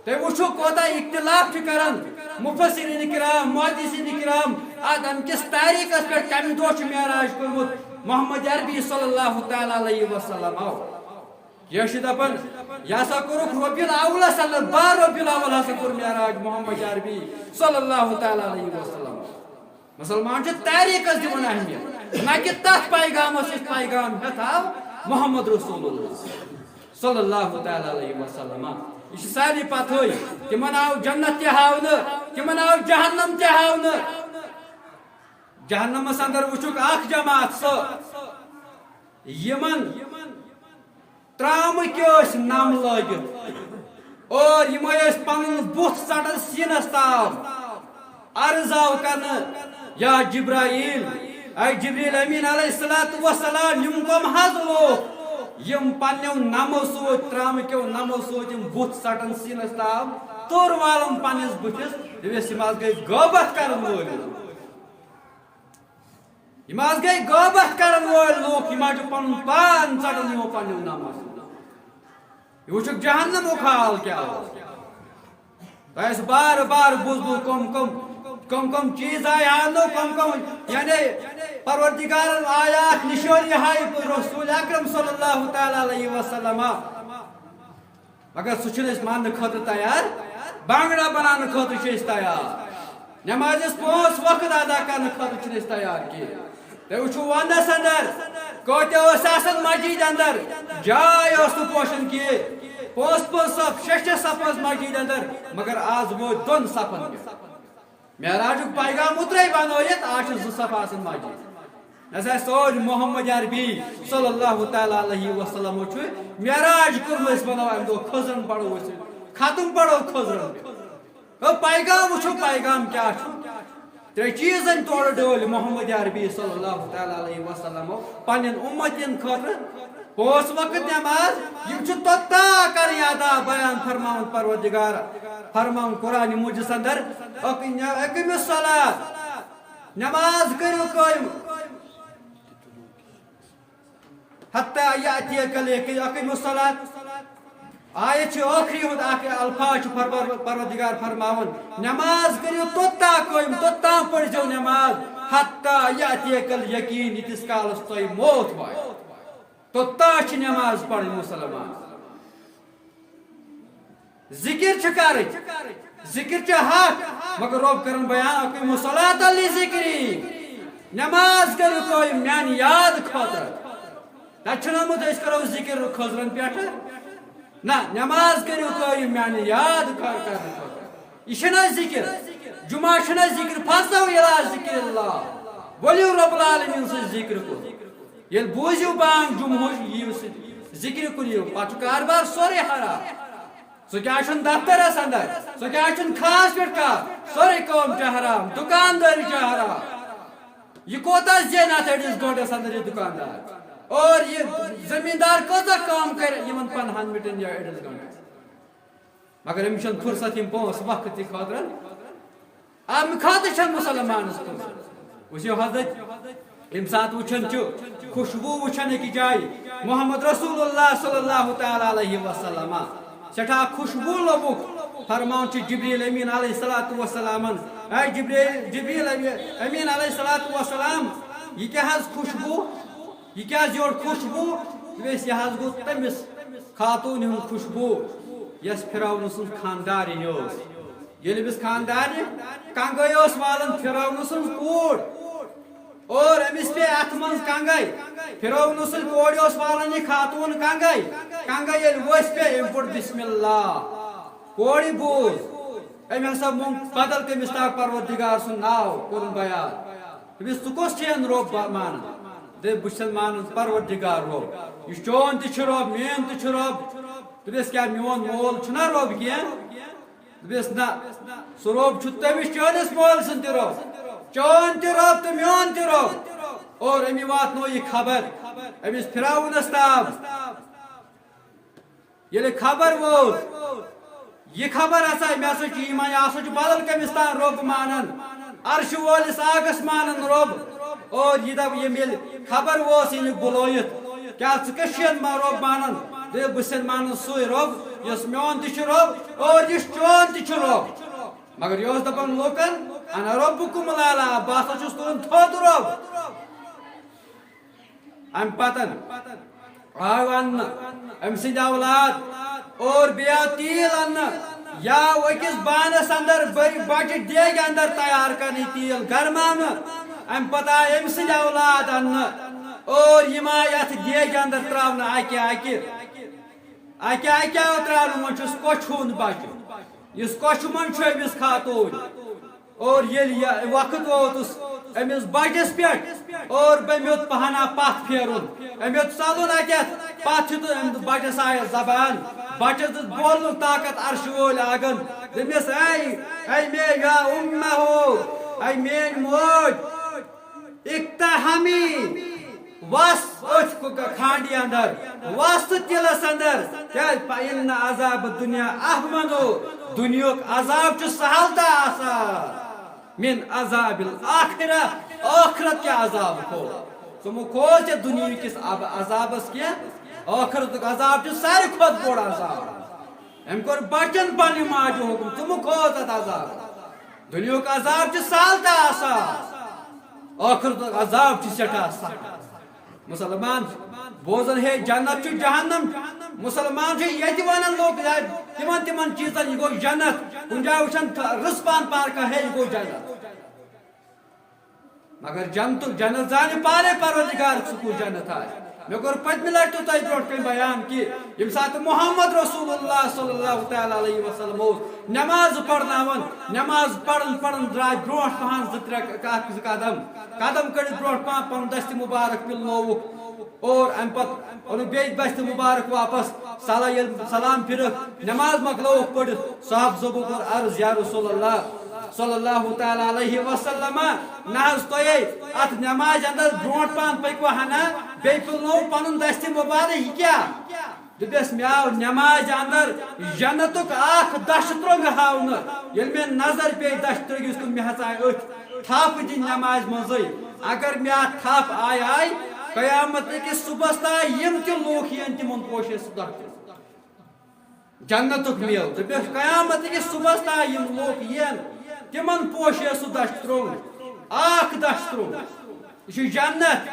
تُہۍ وٕچھِو کوتاہ اختلاف چھِ کران مفسرین کرام، محدثین کرام، اتھ امہِ کِس تاریخس پٮ۪ٹھ کمہِ دۄہ چھُ معراج کوٚرمُت محمد عربی صلی اللہ تعالیٰ علیہ وسلم۔ کینٛہہ چھِ دپان، یہِ ہسا کوٚرُکھ ربیع الاولس اندر، باہ ربیع الاول ہسا کوٚر معراج محمد عربی صلی اللہ تعالیٰ علیہ وسلم۔ مُسلمان چھُ تاریخس دِوان اہمیت، نہ کہِ تتھ پیغامس یُس پیغام ہٮ۪تھ آو محمد رسول اللہ صلی اللہ تعالیٰ علیہ وسلم۔ یہِ چھِ سارنٕے پتہٕے، تِمن آو جنت تہِ ہاونہٕ، تِمن آو جہنم تہِ ہاونہٕ۔ جہنمس اندر وٕچھُکھ اکھ جماعت سۄ، یِمن ترامٕکۍ ٲسۍ نم لٲگِتھ اور یِمے ٲسۍ پنُن بُتھ ژٹان سیٖنس تام۔ عرض آو کرنہٕ، یا جبرائیل، اے جبریل امین علیہ الصلوۃ والسلام، یِم کم حظ لوٗکھ یِم پننیو نمو سۭتۍ، ترامٕکیو نمو سۭتۍ یِم بُتھ ژٹان سیٖنس تام، توٚر والان پننِس بُتھِس، دٔپِس یِم حظ گٔے غٲبت کرن وٲلۍ لوٗکھ۔ یِم حظ گٔے غٲبت کرن وٲلۍ لوٗکھ، یِم حظ چھِ پنُن پان ژٹان یِمو پننیو نمو سۭتۍ۔ یہِ وٕچھُکھ جہنمُک حال کیٛاہ اوس۔ تۄہہِ آسہِ بار بار بوٗزمُت کم کم، کم کم چیٖز آیہِ ہاونہٕ، کم کم یعنی پروردگارن آیات نشٲنی ہایہِ رسول اکرم صلی اللہ تعالیٰ علیہ وسلم۔ مگر سُہ چھُنہٕ أسۍ ماننہٕ خٲطرٕ تیار، بانگڑا بناونہٕ خٲطرٕ چھِ أسۍ تیار، نمازِ پانٛژھ وقت ادا کرنہٕ خٲطرٕ چھِنہٕ أسۍ تیار کینٛہہ۔ تُہۍ وٕچھِو ونٛدس اندر کۭتیاہ ٲسۍ آسان مسجد اندر، جاے ٲس نہٕ پوشان کینٛہہ، پانٛژھ پانٛژھ صف، شےٚ شےٚ صف ٲسۍ مسجد اندر، مگر آز وٲتۍ دۄن صفن پٮ۪ٹھ۔ معراجُک پیغام اوترے بنٲیِتھ، آز چھِ زٕ صف آسان مسجد۔ نہ سا سوز محمد عربی صلی اللہ تعالیٰ علیہ وسلم چھُ معراج کوٚرمُت، أسۍ وَنو اَمہِ دۄہ خٔزرَن پَرو أسۍ، ختم پَرو خٔزرَن پٮ۪ٹھ۔ او پیغام وٕچھو، پیغام کیٛاہ چھُ؟ ترٛےٚ چیٖز أنۍ تورٕ ڈٲلۍ محمد عربی صلی اللہ تعالیٰ علیہ وسلم پنٛنٮ۪ن اُمتین خٲطرٕ۔ پانٛژھ وقت نماز، یِم چھِ توٚتام کرٕنۍ ادا۔ بیان فرماوان پروردگار، فرماوان قرآن مجیدس اندر، "اقم، اقم الصلاۃ"، نماز کٔرِو قٲیِم، "حتی یأتیک الیقین"، اقم الصلاۃ۔ آیت چھِ ٲخری ہُنٛد اکھ الفاظ چھُ پرور-، پروردگار فرماوان، نماز کٔرِو توٚتام قٲیِم، توٚتام پٔرۍزیو نماز، "حتی یأتیک الیقین"، ییٖتِس کالس تۄہہِ موت واتہِ۔ توٚتام چھِ نماز پرٕنۍ مُسلمان۔ ذکر چھِ کرٕنۍ، ذکر چھِ حق، مگر رۄب کرن بیان، "اقیموا الصلاۃ لذکری"، نماز کٔرِو قٲیِم میانہِ یاد خٲطرٕ۔ تتہِ چھُنہٕ آمُت أسۍ کرو ذکر خٔزرن پٮ۪ٹھٕ، نہ، نماز کٔرِو قٲیِم میانہِ یاد کر کرنہٕ خٲطرٕ۔ یہِ چھُنہ ذِکِر؟ جمعہ چھُنہ ذِکِر؟ فَاسْتَوُوا إِلَىٰ ذِكْرِ اللَّهِ۔ ؤلِو رب العالمین سٕنٛز ذِکرِ کُن۔ ییٚلہِ بوٗزِو بانگ جمعہٕچ، یِیِو سُہ ذِکرِ کُن یِیِو، پتہٕ چھُ کاربار سورُے حرام۔ سُہ کیٛاہ چھُنہٕ دفترس اندر، سُہ کیٛاہ چھُنہٕ خاص پٮ۪ٹھ کانٛہہ، سورُے کٲم چھِ حرام، دُکاندٲری چھِ حرام۔ یہِ کوتاہ زینہِ اتھ أڑِس گٲنٹس اندر یہِ دُکاندار؟ اور یہِ زٔمیٖندار کۭژاہ کٲم کرِ یِمن پنٛدہن مِنٹن یا أڑِس گٲنٹس؟ مگر أمِس چھَنہٕ فرصت یِم پانٛژھ وقت تہِ خٲطرٕ۔ اَمہِ خٲطرٕ چھَنہٕ مُسلمانَس فرصت۔ وٕچھِو حضرت، ییٚمہِ ساتہٕ وٕچھان چھُ، خوشبوٗ وٕچھان أکِس جایہِ، محمد رسول اللہ صلی اللہ تعالیٰ علیہ وسلم، سٮ۪ٹھاہ خوشبوٗ لوٚبُکھ۔ فرماوان چھُ جبریل امین علیہ الصلوۃ والسلامن، اے جبریل، جبریل امین علیہ الصلوۃ والسلام، یہِ کیٛاہ حظ خوشبوٗ؟ یہِ کیٛازِ یورٕ خوشبوٗ؟ دوٚپُس، یہِ حظ گوٚو تٔمِس خاتوٗنہِ ہُنٛد خوشبوٗ، یۄس فرعون سٕنٛز خانٛدارِنۍ ٲس۔ ییٚلہِ أمِس خانٛدارِ کنٛگَے ٲس والان فرعون سٕنٛز کوٗر، اور أمِس پیٚیہِ اَتھٕ منٛز کنٛگَے۔ فرعون سٕنٛز کورِ اوس والان یہِ خاتوٗن کنٛگَے۔ کنٛگَے ییٚلہِ ؤسۍ پیٚیہِ، أمۍ پوٚر بسم اللہ۔ کورِ بوٗز، أمۍ ہسا موٚنگ بدل تٔمِس تام پروردگار سُنٛد ناو کوٚرُن بیان۔ دوٚپُس، ژٕ کۄس چھےٚ رۄب با-، مانان؟ دوٚپُس، بہٕ چھَس مانان پروردگار رۄب۔ یہِ چون تہِ چھُ رۄب، میون تہِ چھُ رۄب۔ دوٚپُس، کیٛاہ میون مول چھُنہ رۄب کینٛہہ؟ دوٚپُس، نہ، سُہ رۄب چھُ تٔمِس چٲنِس مٲلۍ سُنٛد تہِ رۄب، چون تہِ رۄب تہٕ میون تہِ رۄب۔ اور أمی واتنو یہِ خبر أمِس فرعونس تام۔ ییٚلہِ خبر ووت، یہِ خبر ہسا، مےٚ ہسا چھُ ایمان، یہِ ہسا چھُ بدل کٔمِس تام رۄب مانان، عرشہِ وٲلِس آگس مانان رۄب۔ اور یہِ دپ، ییٚمۍ ییٚلہِ خبر اوس ییٚمیُک بُلٲیِتھ، کیٛاہ ژٕ کٔشیٖر ما رۄب مانان؟ دوٚپُس، بہٕ چھُس مانان سُے رۄب، یُس میون تہِ چھُ رۄب اور یُس چون تہِ چھُ رۄب۔ مگر یہِ اوس دپان لوٗکن، انا ربکم الاعلی، بہٕ ہسا چھُس تُہُنٛد تھوٚد رۄب۔ امہِ پتن آو اننہٕ أمۍ سٕنٛدۍ اولاد اور بیٚیہِ آو تیٖل اننہٕ، یا أکِس بانس اندر بٔرۍ بۄچہِ دیگہِ اندر تیار کرنہٕ تیٖل گرماونہٕ۔ امہِ پتہٕ آے أمۍ سٕنٛدۍ اولاد اننہٕ اور یِم آے اتھ دیگہِ اندر تراونہٕ اکہِ اکہِ۔ اکہِ اکہِ آو تراونہٕ، وۄنۍ چھُس کۄچھِ ہُنٛد بچہِ۔ یُس کۄچھِ منٛز چھُ أمِس خاتوٗن۔ اور ییٚلہِ یہِ وقت ووتُس أمِس بچس پٮ۪ٹھ، اور بہٕ میوٚت پہنا پتھ پھیرُن، أمۍ ہیوٚت ژلُن اتٮ۪تھ۔ پتھ ہیوٚت أمۍ بچس آیس زبان، بچس دیُت بولنُک طاقت عرشہِ وٲلۍ آگن۔ دوٚپمس، اے، اے مے یا امہ ہو، اے میٲنۍ موج، اقتحمی، وس أتھۍ کُکہ کھانڈِ اندر، وس تہٕ تِلس اندر، کیازِ فإن عذاب الدنیا اہون، دُنیاہُک عذاب چھُ سہل تہٕ آسان۔ من عذاب الآخرہ، ٲخرت کہِ عذاب کھۄتہٕ۔ ژٕ مہٕ کھوژ ژےٚ دُنیہٕ کِس عب-، عذابس کینٛہہ، ٲخرتُک عذاب چھُ ساروی کھۄتہٕ بوٚڑ عذاب۔ أمۍ کوٚر بچن پننہِ ماجہِ حُکم، ژٕ مہٕ کھوژ اتھ عذابس۔ دُنیہُک عذاب چھُ سہل تہٕ آسان، ٲخرتُک عذاب چھُ سٮ۪ٹھاہ سخت۔ مسلمان بوزان ہے جنت چھُ جہنم، مسلمان چھُ ییٚتہِ ونان لوٗکھ، ہے، تِمن تِمن چیٖزن یہِ گوٚو جنت، کُنہِ جایہِ وٕچھان تھا-، رٕژ پہن پارکہ ہے یہِ گوٚو جنت۔ مگر جنتُک، جنت زانہِ پانے پروردگار سُہ کُس جنت آسہِ۔ مےٚ کوٚر پٔتمہِ لٹہِ تہِ تۄہہِ برونٛٹھ کنہِ بیان کہِ ییٚمہِ ساتہٕ محمد رسول اللہ صلی اللہ تعالیٰ علیہ وسلم اوس نماز پرناوان، نماز پران پران درٛاے برونٛٹھ پہن زٕ ترٛےٚ ق-، اکھ زٕ قدم، قدم کٔڑِتھ برونٛٹھ پہن پنُن دستِ مبارک پِلنووُکھ۔ اور امہِ پتہٕ اوٚنُکھ بیٚیہِ دستِ مبارک واپس۔ صلا-، ییٚلہِ سلام پھِرٕکھ، نماز مۄکلٲوٕکھ پٔرِتھ، صحابہٕ صٲبو کوٚر عرض، یا رسول اللہ صلی اللہ تعالیٰ علیہ وسلم، نہ حظ تۄہے اتھ نمازِ اندر برونٛٹھ پہن پٔکِو ہنا، بیٚیہِ پھِرنوو پنُن دستِ مبارک، یہِ کیٛاہ؟ دوٚپُس، مےٚ آو نمازِ اندر جنتُک اکھ دچھ ترٛنٛگ ہاونہٕ۔ ییٚلہِ مےٚ نظر پیٚیہِ دچھ ترٛنٛگِس کُن، مےٚ ہسا آیہِ أتھۍ تھپھ دِنۍ نمازِ منٛزٕے۔ اگر مےٚ اتھ تھپھ آیہِ، آیہِ، قیامت کِس صبحس تام یِم تہِ لوٗکھ یِن، تِمن پوشے سُہ دچھ ترٛنٛگ۔ جنتُک میوٕ۔ دوٚپُس، قیامت کِس صبحس تام یِم لوٗکھ یِن، تِمن پوشے سُہ دچھ ترٛنٛگ، اکھ دچھ ترٛنٛگ۔ یہِ چھُ جنت۔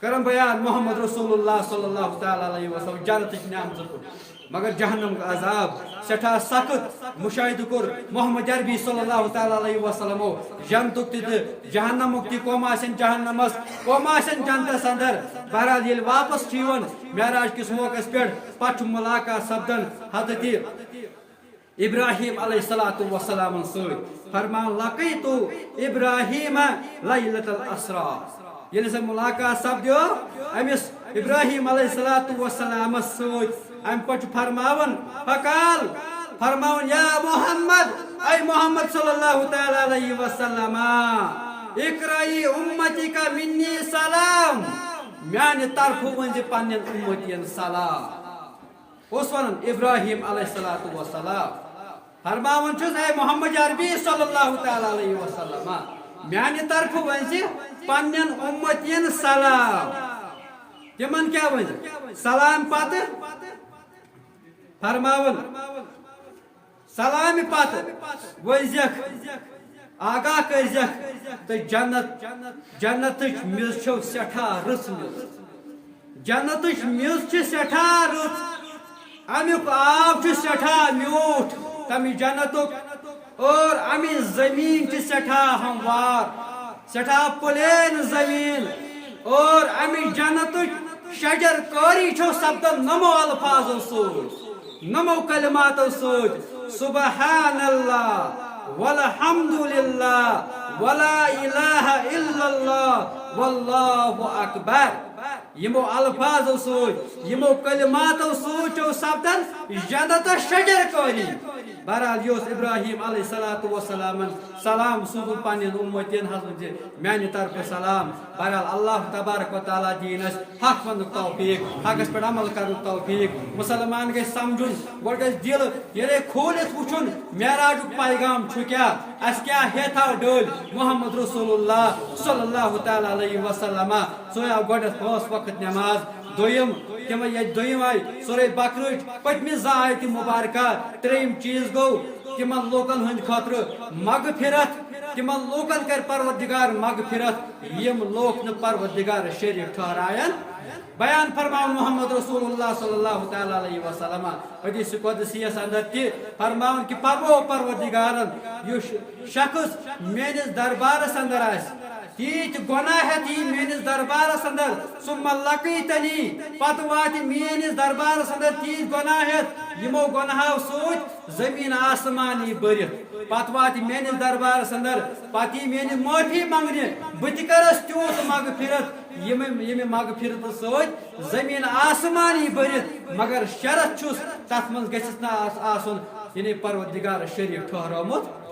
کران بیان محمد رسول اللہ صلی اللہ تعالیٰ علیہ وسلم جنتٕچ نعمتن۔ مگر جہنمُک عذاب سٮ۪ٹھاہ سخت۔ مُشاہدٕ کوٚر محمد عربی صلی اللہ تعالیٰ علیہ وسلمو جنتُک تہِ تہٕ جہنمُک تہِ۔ کۄم آسن جہنمس، کۄم آسن جنتس اندر۔ بہرحال، ییٚلہِ واپس چھُ یِوان معراج کِس موقعس پٮ۪ٹھ، پتہٕ چھُ مُلاقات سپدان حضرت ابراہیم علیہ الصلوۃ والسلامن سۭتۍ۔ فرمان، لقیت ابراہیم لیلۃ الاسریٰ۔ ییٚلہِ سۄ مُلاقات سپدیو أمِس ابراہیم علیہ الصلوۃ والسلامس سۭتۍ، امہِ پتہٕ چھُ فرماوان، فقال، فرماوان، یا محمد، اے محمد صلی اللہ تعالیٰ علیہ وسلم، اقرئی امتک منی سلام، میانہِ طرفہٕ ؤنزِ پننٮ۪ن امتین سلام۔ اوس ونان ابراہیم علیہ الصلوۃ والسلام۔ فرماوان چھُس، اے محمد عربی صلی اللہ تعالیٰ علیہ وسلم، میانہِ طرفہٕ ؤنزِ پننٮ۪ن امتین سلام۔ تِمن کیٛاہ ؤنۍ؟ سلام پتہٕ فرماوان، سلامہِ پتہٕ ؤنزٮ۪کھ، آگاہ کٔرزٮ۪کھ، تہٕ جنت، جنتٕچ میٚژ چھو سٮ۪ٹھاہ رٕژ میٚژ۔ جنتٕچ میٚژ چھِ سٮ۪ٹھاہ رٕژ، امیُک آب چھُ سٮ۪ٹھاہ میوٗٹھ، تمہِ جنتُک، اور امی زمین چھِ سٮ۪ٹھاہ ہموار، سٮ۪ٹھاہ پلین زمین، اور امی جنتٕچ شجر کٲری چھو سپدان نمو الفاظو سۭتۍ، نمو کلماتو سۭتۍ، سبحان اللہ، والحمد للہ، ولا الہ الا اللہ، واللہ اکبر۔ یِمو الفاظو سۭتۍ، یِمو کلماتو سۭتۍ چھو سپدان جنتس شجر کٲری۔ بہرحال، یہِ اوس ابراہیم علیہ الصلوۃ والسلامن سلام سوٗزمُت پننٮ۪ن امتین حضرت زِ میانہِ طرفہٕ سلام۔ بہرحال، اللہ تبارک و تعالیٰ دِیِن اسہِ حق وننُک توفیق، حقس پٮ۪ٹھ عمل کرنُک توفیق۔ مسلمان گژھِ سمجھُن، گۄڈٕ گژھِ دل ییٚلے کھوٗلِتھ وٕچھُن، معراجُک پیغام چھُ کیٛاہ، اسہِ کیٛاہ ہیتھ آو ڈٲلۍ محمد رسول اللہ صلی اللہ تعالیٰ علیہ وسلم۔ سُے آو گۄڈنٮ۪تھ پانٛژھ وقت نٮ۪ماز۔ دوٚیِم، تِمن ییٚتہِ دوٚیِم آیہِ سورہ بقرٕچ پٔتمہِ زٕ آیتہِ مبارکہ۔ ترٛیٚیِم چیٖز گوٚو تِمن لوٗکن ہٕنٛدِ خٲطرٕ مغفرت، تِمن لوٗکن کرِ پروردگار مغفرت، یِم لوٗکھ نہٕ پروردگار شریٖک ٹھہرایَن۔ بیان فرماوُن محمد رسول اللہ صلی اللہ تعالیٰ علیہ وسلم۔ حدیث قدسی یس اندر تہِ فرماوُن کہِ فرموو پروردگارن، یُس شخص میٲنِس دربارس اندر آسہِ، تیٖتۍ گۄناہ ہٮ۪تھ یی میٲنِس دربارس اندر، ثم لقیتنی، پتہٕ واتہِ میٲنِس دربارس اندر تیٖتۍ گۄناہ ہٮ۪تھ، یِمو گۄناہو سۭتۍ زمین آسمان یی بٔرِتھ۔ پتہٕ واتہِ میٲنِس دربارس اندر، پتہٕ یی میٲنۍ معٲفی منگنہِ، بہٕ تہِ کرس تیوٗت مغفرت، ییٚمہِ، ییٚمہِ مغفرتہٕ سۭتۍ زمین آسمان یی بٔرِتھ، مگر شرط چھُس، تتھ منٛز گژھِ نہٕ آس-، آسُن، یعنی پروردگار شریٖک ٹھہرومُت۔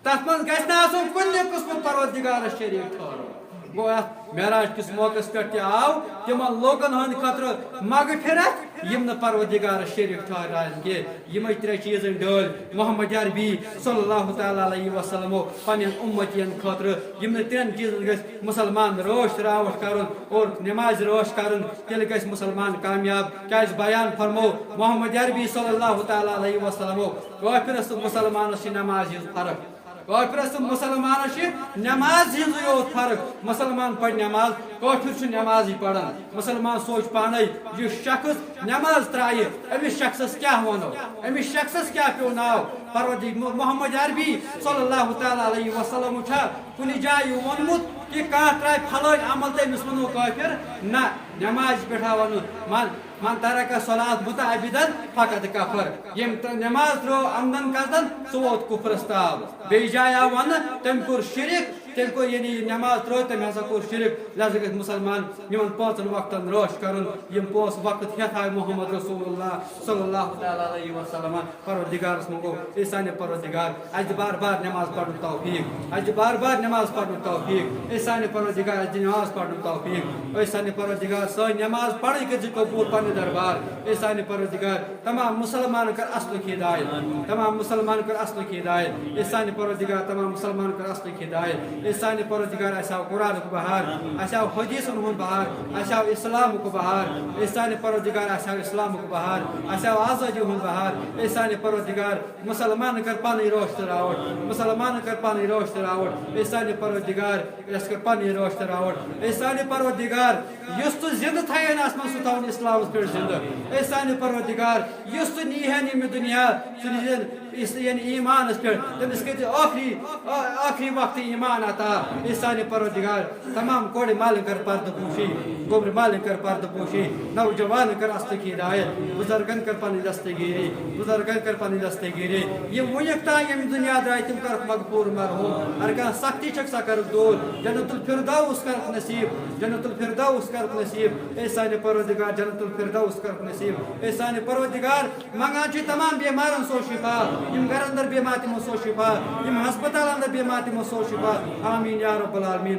تتھ منٛز گژھِ نہٕ آسُن کُنہِ قٕسمُک پروردگار شریٖک ٹھہرومُت۔ گوٚو، اتھ معراج کِس موقعس پٮ۪ٹھ تہِ آو تِمن لوٗکن ہٕنٛدِ خٲطرٕ مغفرت، یِم نہٕ پروردگار شریٖک ٹھہرایَن کینٛہہ۔ یِمے ترٛےٚ چیٖز أنۍ ڈٲلۍ محمد عربی صلی اللہ تعالیٰ علیہ وسلمو پننٮ۪ن اُمتین خٲطرٕ۔ یِمنٕے ترٛٮ۪ن چیٖزن گژھِ مسلمان رٲچھ راوٹھ کرُن اور نماز رٲچھ کرُن، تیٚلہِ گژھِ مسلمان کامیاب۔ کیازِ بیان فرمو محمد عربی صلی اللہ تعالیٰ علیہ وسلمو، کٲفرس تہٕ مسلمانس چھِ نماز ہٕنٛز فرق۔ کٲفرس تہٕ مسلمانس چھِ نماز ہٕنٛزٕے یوت فرق۔ مسلمان پرِ نماز، کٲفر چھُ نمازٕے پران۔ مسلمان سونچ پانے، یُس شخص نماز ترایہِ، أمِس شخصس کیٛاہ ونو؟ أمِس شخصس کیٛاہ پیوٚو ناو؟ پروردگار محمد عربی صلی اللہ تعالیٰ علیہ وسلم چھا کُنہِ جایہِ ووٚنمُت کہِ کانٛہہ ترایہِ فلٲنۍ عمل تہٕ أمِس ونو کٲفر؟ نہ، نمازِ پٮ۪ٹھ آو ونُن، من، من ترک الصلاۃ متعمدا فقد کفر۔ ییٚمۍ تہٕ نماز ترٲو عمدن قصدن، سُہ ووت کفرس تام۔ بیٚیہِ جایہِ آو وننہٕ، تٔمۍ کوٚر شرک، تیٚلہِ کوٚر، یعنی یہِ نماز ترٲو، تٔمۍ ہسا کوٚر شرک۔ لہذا گژھِ مسلمان یِمن پانٛژن وقتن رٲچھ کرُن، یِم پانٛژھ وقت ہٮ۪تھ آے محمد رسول اللہ صلی اللہ تعالیٰ علیہ وسلم۔ پروردگارس منٛگو، اے سانہِ پروردگار، اسہِ دِ بار بار نماز پرنُک توفیق، اسہِ دِ بار بار نماز پرنُک توفیق، اے سانہِ پروردگار، اسہِ دِ نماز پرنُک توفیق۔ اے سانہِ پروردگار، سٲنۍ نماز پرٕنۍ کٔرۍ زِ قبول پننہِ دربار۔ اے سانہِ پروردگار، تمام مسلمان کر اصلُک ہدایت۔ تمام مسلمان کر اصلُک ہدایت۔ اے سانہِ پروردگار، تمام مسلمان کر اصلُک ہدایت۔ اے سانہِ پروردگار، اسہِ آو قرآنُک بہار، اسہِ آو حدیثن ہُنٛد بہار، اسہِ آو اسلامُک بہار۔ اے سانہِ پروردگار، اسہِ آو اسلامُک بہار، اسہِ آو آزادی ہُنٛد بہار۔ اے سانہِ پروردگار، مسلمان کر پنٕنۍ رٲچھ تہٕ راوٹھ، مسلمان کر پنٕنۍ رٲچھ تہٕ راوٹھ۔ اے سانہِ پروردگار، اسہِ کر پنٕنۍ رٲچھ تہٕ راوٹھ۔ اے سانہِ پروردگار، یُس تُہۍ زندٕ تھاوہن آسمان سُہ تھاوُن اسلامس پٮ۪ٹھ زندٕ۔ اے سانہِ پروردگار، یُس ژٕ نیہن ییٚمہِ دُنیا، ژٕ نیہن اس یعنی ایمانس پٮ۪ٹھ، تٔمِس کٔرۍ زِ ٲخری آ- ٲخری وقتہٕ ایمان عطا۔ اے سانہِ پروردگار، تمام کورِ مالٮ۪ن کر پردٕ پوشی، گوٚبرِ مالٮ۪ن کر پردٕ پوشی، نوجوانن کر اصلٕچ ہدایت، بزرگن کر پنٕنۍ دستگیری، بزرگن کر پنٕنۍ دستگیری۔ یِم وُنیُک تام ییٚمہِ دُنیا درٛاے، تِم کرکھ مغفور مرحوم۔ ہر کانٛہہ سختی چھکھ سۄ کرکھ دوٗر۔ جنت الفردوس کرکھ نصیب، جنت الفردوس کرکھ نصیب۔ اے سانہِ پروردگار، جنت الفردوس کرکھ نصیب۔ اے سانہِ پروردگار، منگان چھِ تمام بیمارن سو شفا، یِم گرن اندر بیمار تِمو سو شفا، یِم ہسپتال اندر بیمار تِمو سو شفا۔ آمین یا رب العالمین۔